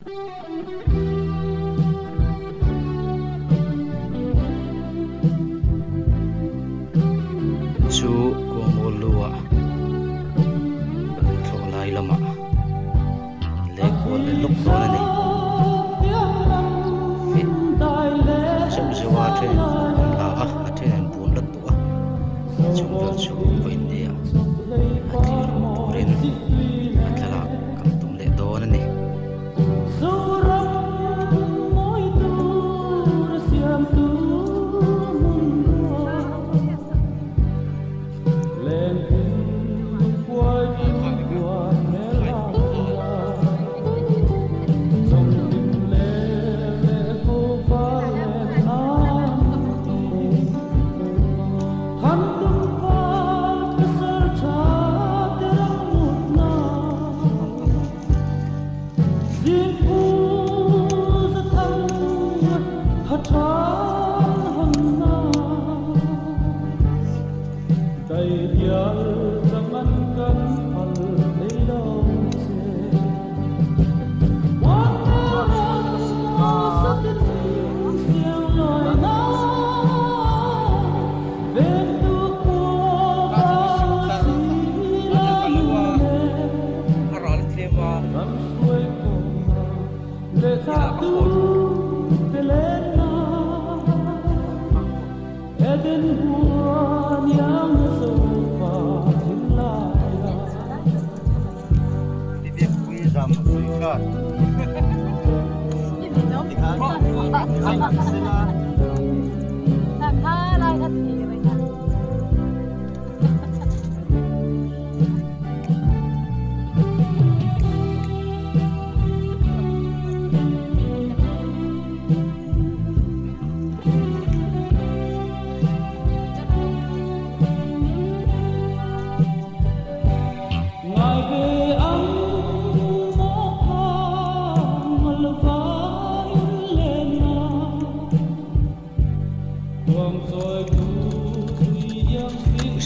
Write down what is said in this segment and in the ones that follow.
Chu Kuangmawl lu ah kan thlawh lai lamah an leng kual leh lawk dawn a ni. Zeuh zeuh a then an la a, a then an bun la tawh a, chung vel chu vawiin ni ah a thlir haw turin a thlalak kan tum leh dawn a ni.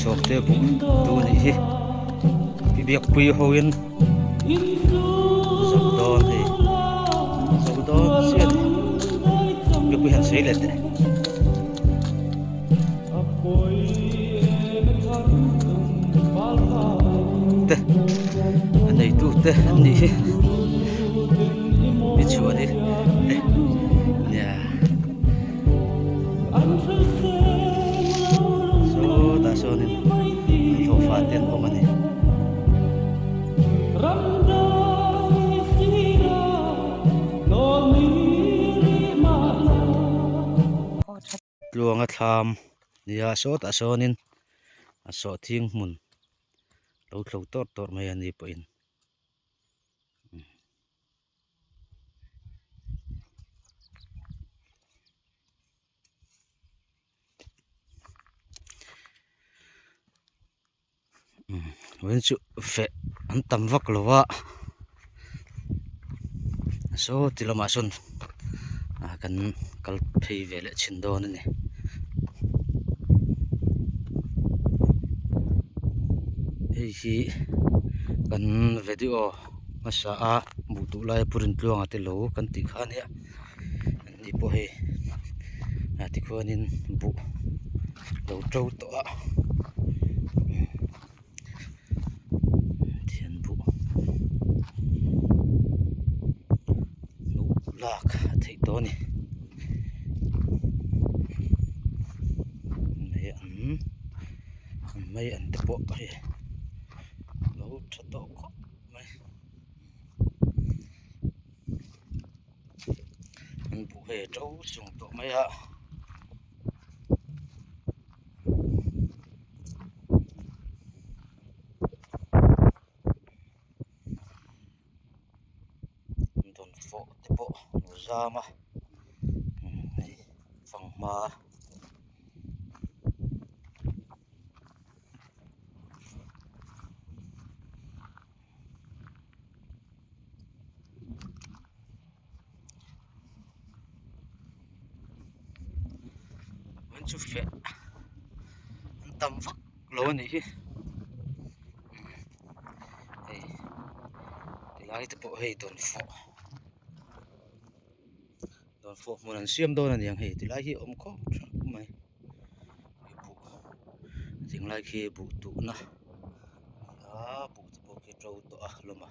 Sawmte buk tu nih hi pi biakpui ho in zo dawn hei zo dawn chiah a ni biakpui han sawi leh teh. Te a neitu te an nih hi mi chhuan hi nia sawtah sawnin an hlawhfa te an awm a ni. Tluanga thlam nia sawtah sawnin a sawhthing hmun lo thlo tawr tawr mai a ni pawhin. Vawiin chu feh an tam vak lo a saw ti lamah sawn ah kan kal phei ve leh chhin dawn a ni. Hei hi kan video hmasa a hmuh duh lai a purin tluanga te lo kan tih kha a nia an ni pawh hei ah tikhuanin buh lo to tawh a thian buh hnuh lak a theih tawh a ni mai an mai an te pawh hei lo tha tawh khawp mai. An buh hei a to sung tawh mai a. Dawnfawh te pawh a lo zam a hei fanghma. An chu feh an tam vak lo a nih hi hei tilai te pawh hei dawnfawh. Dawnfawh hmun an siam dawn a niang hei tilai hi a awm khawp thap mai buh tinglai khi buh tuhna a ni a buh te pawh khi to tawh a hlawm a.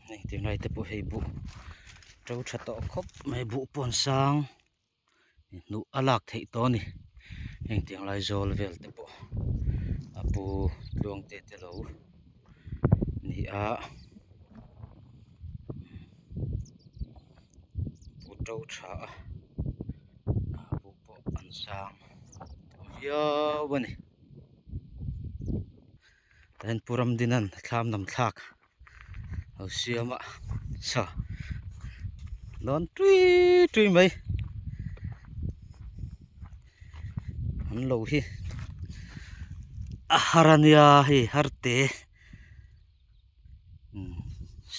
Hei tinglai te pawh hei buh to tha tawh khawp mai buh pawh an sang. Hnuh a lak theih tawh a ni heng tiang lai zawl vel te pawh a pu tluang te te lo ni a pu to tha a a buh pawh an sang tawh viau a ni tah hian pu Ramdina'n thlam nam thlak. Lo siam a saw dawn tui tui mai an lo hi a har a nia hei har te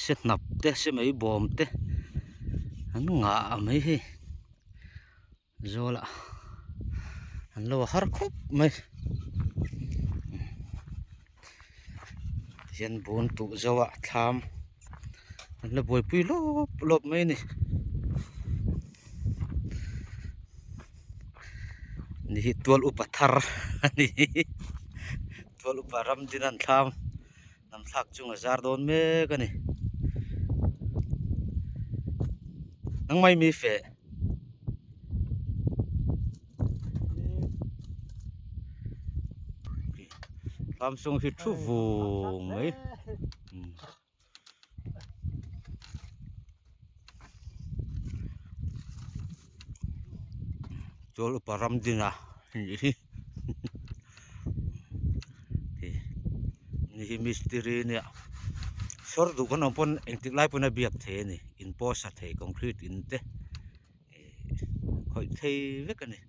se hnap te se mai bawm te an ngah mai hei. Zawlah an lo har khawp mai tihian bun tuh zo ah thlam an la buaipui lawp lawp mai a ni ni hi tual upa thar a ni tual upa ram din an thlam lam thlak chung a zar dawn mek a ni nangmah mi feh. Samsung hi thu vung mai chuan upa ram dina nih hi ni hi mistiri nia sawr duh kan awm pawn engtik lai pawn a biak thei a ni in pawh a sa thei concrete in te khawih thei vek a ni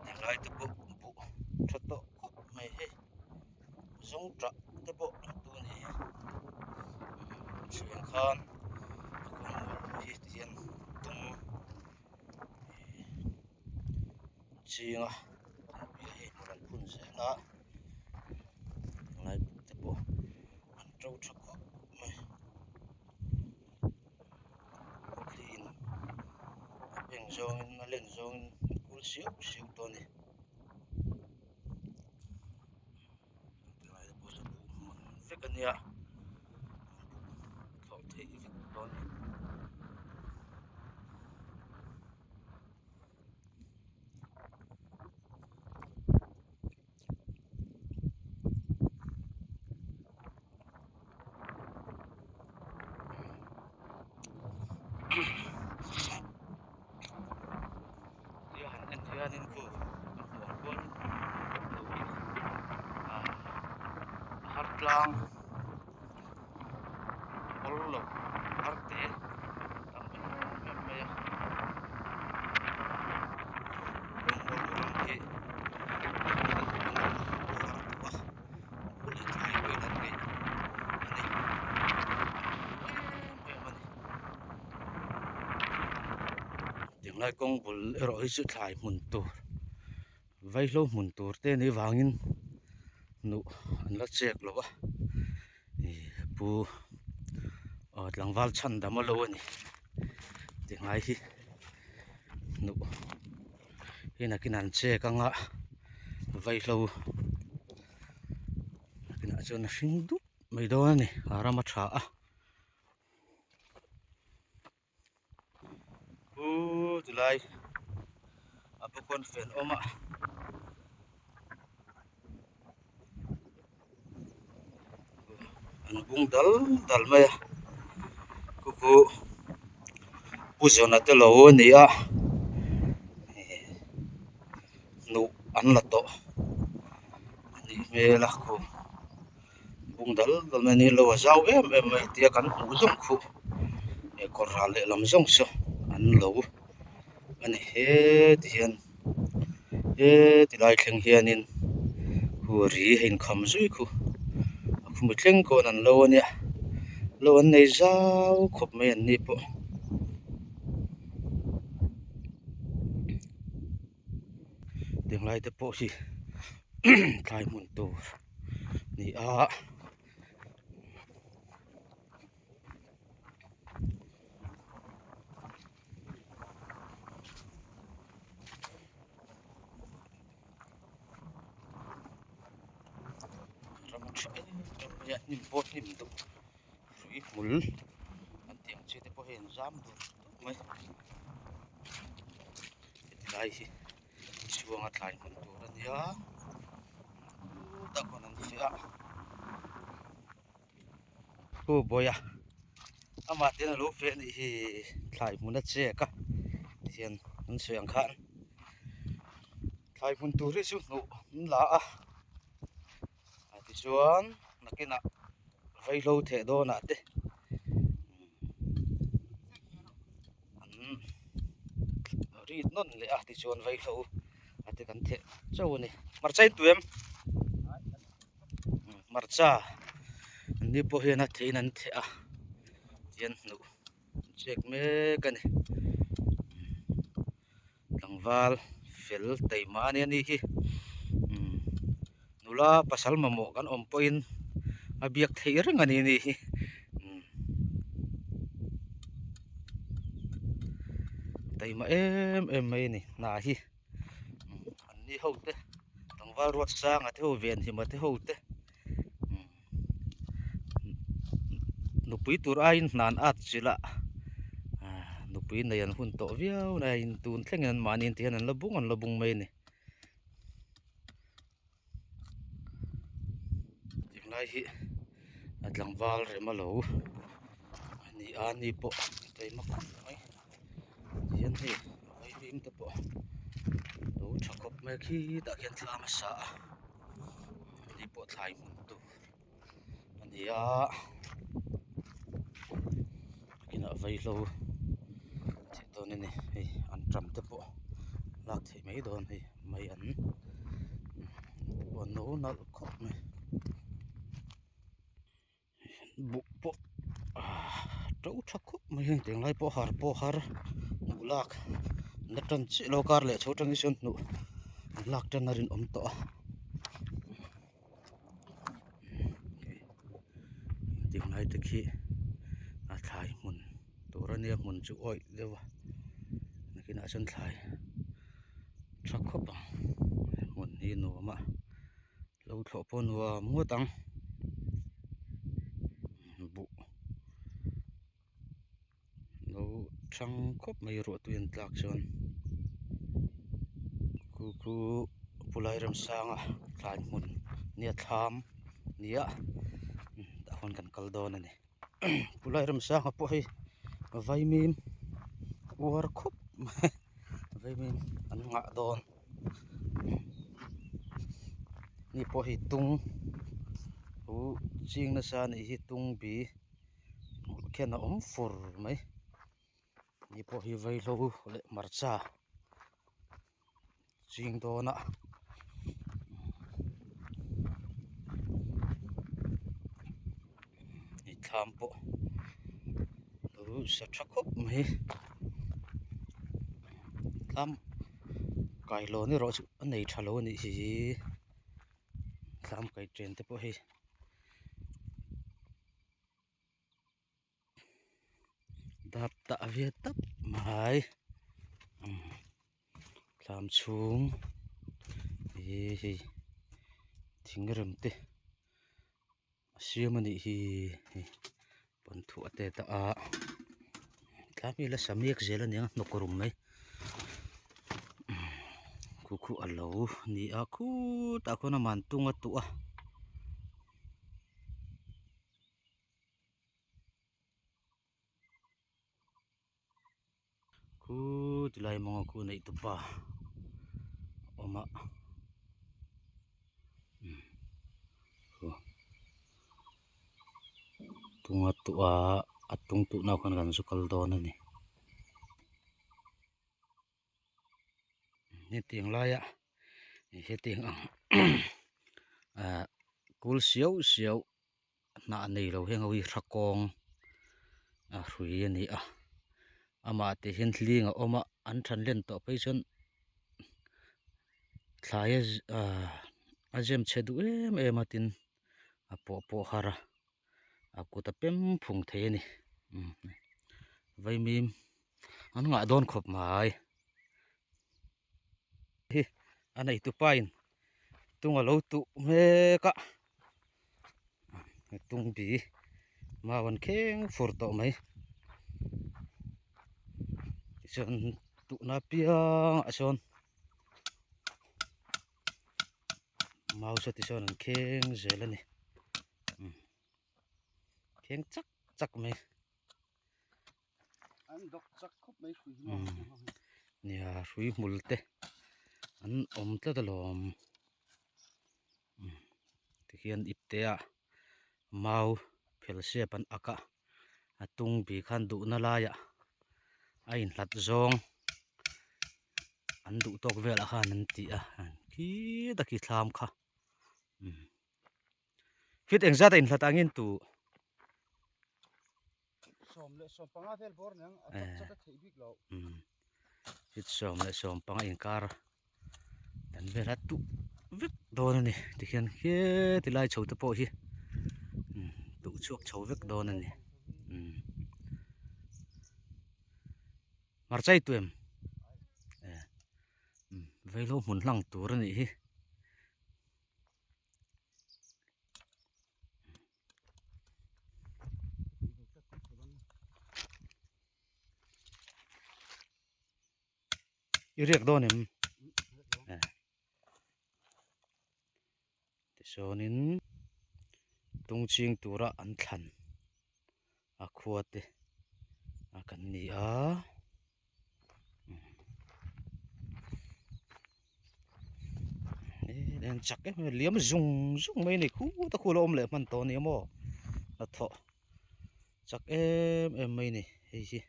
tinglai te pawh buh tha tawh khawp mai hei zawng tah te pawh an tu a ni chhuan khan a kawng mual hi tihian tum. Chinga an piah hi hmun an phun zel a lai buk te pawh an to tha khawp mai khawthliin a beng zawngin a len zawngin an kul siau siau tawh a ni tilai te pawh chu buh hmun vek a nia buh thlawh theih vek tawh a ni. Tia han en hianin khu a hmuh ang khuan lo hi ah har tlang. Awl lo har te tam em em mai a rawngbawl ram hi an duh ang a har duh a buh leh thlai pawhin an ngeih a ni an tha duh em em a ni tinglai kawng bul erawh hi chu thlai hmun tur. Vaihlo hmun tur te nih vangin hnuh an la chek lo a ih pu aw tlangval chhan dam a lo a ni ti ngai hi hnuh hi nakin an chek anga vaihlo nakinah chuan a hring dup mai dawn a ni a ram a tha a. Pu tilai a bawkawn fel awm a an bung dal dal mai a khu khu pu zawna te lo a ni a hnuh an la tawh a nih hmel a khu. Bung dal dal mai a ni lo a zau em em mai tia kan hmuh zawng khu eh kawr ral lehlam zawng saw an lo a ni heti hian heti lai thleng hianin khu ri a inkham zui khu a khumi thleng kawn an lo a nia lo an nei zau khawp mai an ni pawh. Tiang lai te pawh hi thlai hmun tur a ni a. Ram tha em em mai a hnim pawh hnim duh hrui hmul an tih ang chi te pawh hi an zam dur dur mai heti lai hi chhuanga thlai hmun tur a nia chutah khawn an fiah a. Pu Bawia amah ten a lo feh a nih hi thlai hmun a chek a tihian an sawi ang khan thlai hmun tur hi chu hnuh an la a tichuan nakinah vaihlo theh dawnah te an rit nawn leh a tichuan vaihlo a te kan theh chauh a ni hmarcha in tuem. Hmarcha an ni pawh hian a theihin an theh a tihian hnuh an chek mek a ni tlangval fel taima a nia ni hi nula pasal mamawh kan awm pawhin a biak theih reng a ni ni hi taima em em mai a ni hna hi. An ni ho te tlangval ruat sanga te ho venhima te ho te nupui tur aiin hnan at chilh a nupui nei an hun tawh viau na in tun thlengin an mahni in ti hian an la bung an la bung mai a ni tunlai hi a tlangval rem a lo a ni a ni pawh taima khawp mai. Tihian hei vaivim te pawh lo tha khawp mai a khitah khian thlam a sa a hei pawh thlai hmun tur a ni a inah vaihlo theih dawn a ni hei an ṭam te pawh lak theih mai dawn hei mai an no nalh khawp mai. Buh pawh to tha khawp mai heng tiang lai pawh har pawh har hnuh lak la tan chiah lo kar leh chho atangin sawn hnuh an lak tan a rinawm tawh a tiang lai te khi a thlai hmun tur a nia hmun chu awih deuh a nakinah chuan thlai tha khawp ang hmun hi nuam a. Lo thlawh pawh nuam ngawt ang buh lo thang khawp mai ruah tui an tlak chuan khu khu pulai remsanga tlai hmun nia thlam nia tah khawn kan kal dawn a ni pulai remsanga pawh hei vaimim uar khawp mai vaimim an ngah dawn. Ni pawh hi tung hu ching nasa a nih hi tung bi hmuh khian a awm fur mai ni pawh hi vaihlo leh hmarcha ching dawn a hei thlam pawh lo sa tha khawp mai thlam. Kailawn erawh chu a nei tha lo a nih hi thlam kai chen te pawh hei dap tah ve tap mai thlam chhung ih hei thing rem te a siam a nih hi hei panthuah te a dah a tlai hi la sa mek zel a nia hnawk rum mai khu khu a lo ni a khutah khuan a man tung a tuh a. Khu tilai mawnga khu neih tupa awm a khu tunga tuah a tung tuhna khan kan zu kal dawn a ni hetiang laia hetiang ang ah kul siau siau. Hnah nei lo heng ho hi hra kawng a hrui a ni a amah te hian hling a awm a an than len tawh phei chuan. Thlai a zem chhe duh em em a tin a pawh pawh har a a kut a pem phung thei a ni vaimim an ngah dawn khawp mai hi a neitu pa in tung a lo tuh mek a tung bi mau an kheng fur tawh mai tichuan tuhna apiangah sawn. Mau saw ti sawn an kheng zel a ni kheng chak chak mai an dawk chak khawp mai hrui hi maw nia hrui hmul te an awm tlat alawm tikhian ipte ah mau phel siap an ak a. A tung bih khan duhna laiah a inhlat zawng an duh tawk velah khan an ti a khi taki thlam kha fit engzat a inhlat angin tu 15 vel bawr niang a chak chak a theih bik loh fit 15 inkar dan vel a tuh vek dawn a ni tikhian heti lai chho te pawh hi tuh chhuak chho vek dawn a ni hmarcha i tuem vaihlo hmun hlang tur a nih hi. I riak dawn em? Tichuanin tung ching tura an thlan a khua te a kan ni a. Eng chak em em liam zung zung mai a ni khut a khu la awm leh hman tawh a ni maw hnathawh chak em em mai a ni hei hi.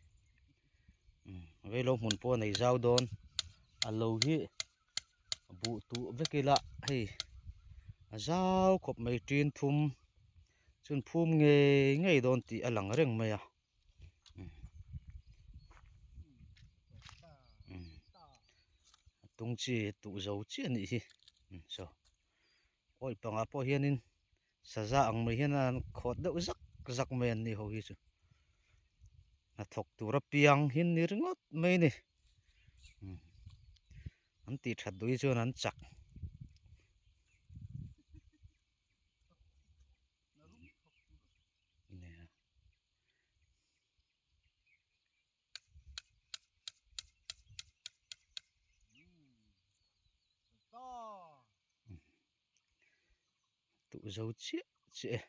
Veilo hmun pawh a nei zau dawn a lo hi buh tuh vek ila hei a zau khawp mai tin thum chuan phum ngei ngei dawn tih a lang reng mai a a tung chi tuh zo chiah a nih hi saw awih pangah pawh hianin saza ang mai hian an khawt deuh zak zak mai an ni ho hi chu. Hnathawk tur apiang hi ni ringawt mai a ni an tih that duh hi chuan an chak Tuh zo chiah chiah e.